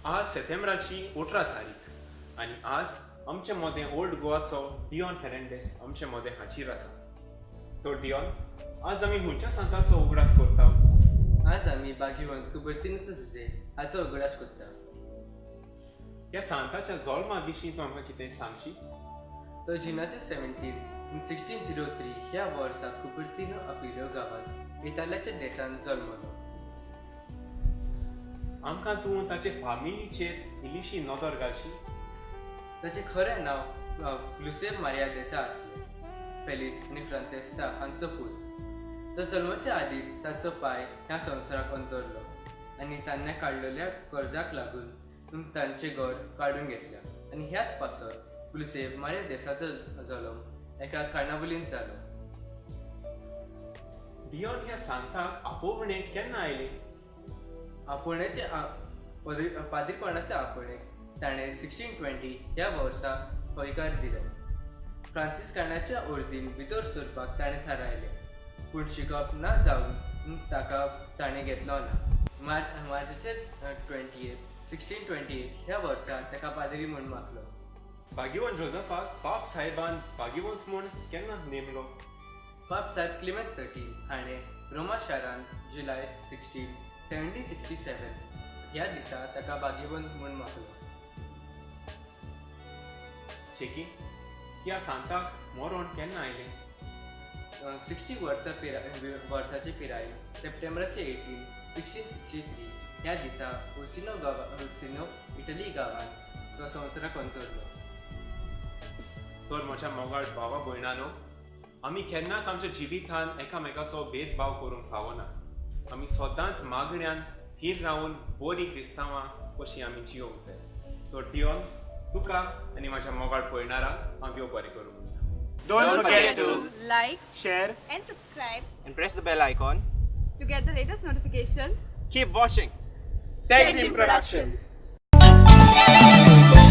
आज सेतेंब्राची 18 तारीख आनी आज आमचे मदें ओल्ड गोवाचो डिऑन फेर्नांडीस आमचे मदें हाजीर आसा. तो डिऑन, आज आमी खंयच्या सांताचो उगडास करता? आज आमी भाग्यवंत कुबर्तिनोचो जुझे हाचो उगडास करता. ह्या सांताच्या जल्मा विशीं तूं आमकां कितें सांगशी? तो जुनाचे 17, 1603 ह्या वर्सा कुबर्तिनो अपिलो गांवांत इतालियाच्या देशांत जल्मलो. आमकां तूं ताचे फामिलीचेर इल्लीशी नदर घालशी? ताचें खरें नांव लुसेव मारिया देसा आसलें. फेलिस आनी फ्रांसेस्ता हांचो पूत. तो जल्माच्या आदींच ताचो पाय ह्या संवसाराक अंतरलो आनी ताणें काडलेल्या कर्जाक लागून तांचें घर काडून घेतलें आनी ह्याच पासत कुलुसेव मारिया देसाचो जल्म एका खाणावळींत जालो. डिऑन, ह्या सांताक आपोवणें केन्ना आयलें? आपोवण्याचे पाद्रीपणाच्या आपोवण्याक ताणें 1620 ह्या वर्सा हयकार दिलो. फ्रांसिस्कानाच्या ओर्दीन भितर सरपाक ताणें थारायलें, पूण शिकप ना जावन ताका ताणें घेतलो ना. मार्चाचे 28, 1628 ह्या वर्सा ताका पाद्री म्हूण मागलो. भाग्यवंत जोजफाक पाप साहेबान भाग्यवंत म्हूण केन्ना नेमलो? पाप साहेब क्लिमेंत 13 हाणें रोमा शारांत जुलय 16, 1767 ह्या दिसा ताका भाग्यवंत म्हूण मागलो. शेकी, ह्या सांताक मरण केन्ना आयलें? 60 वर्साचे पिरायेर सप्टेंबराचे 18, 1663 ह्या दिसा उर्सिनो गांवा उर्सिनो इटली गांवांत तो संवसाराक अंतरलो. तर म्हज्या मोगाळ भावा भयणानो, आमी केन्नाच आमच्या जिवितान एकामेकाचो भेदभाव करूंक फावना. आमी सदांच मागण्यान थीर रावन बरी क्रिस्तांवां कशीं आमी जियोंक जाय. तर डिऑन, तुका आनी म्हाज्या मोगाळ पळयणाराक हांव देव बरें करूं म्हणटा. Don't forget to like, share and subscribe and press the bell icon to get the latest notification. Keep watching Tech Team Production. Production.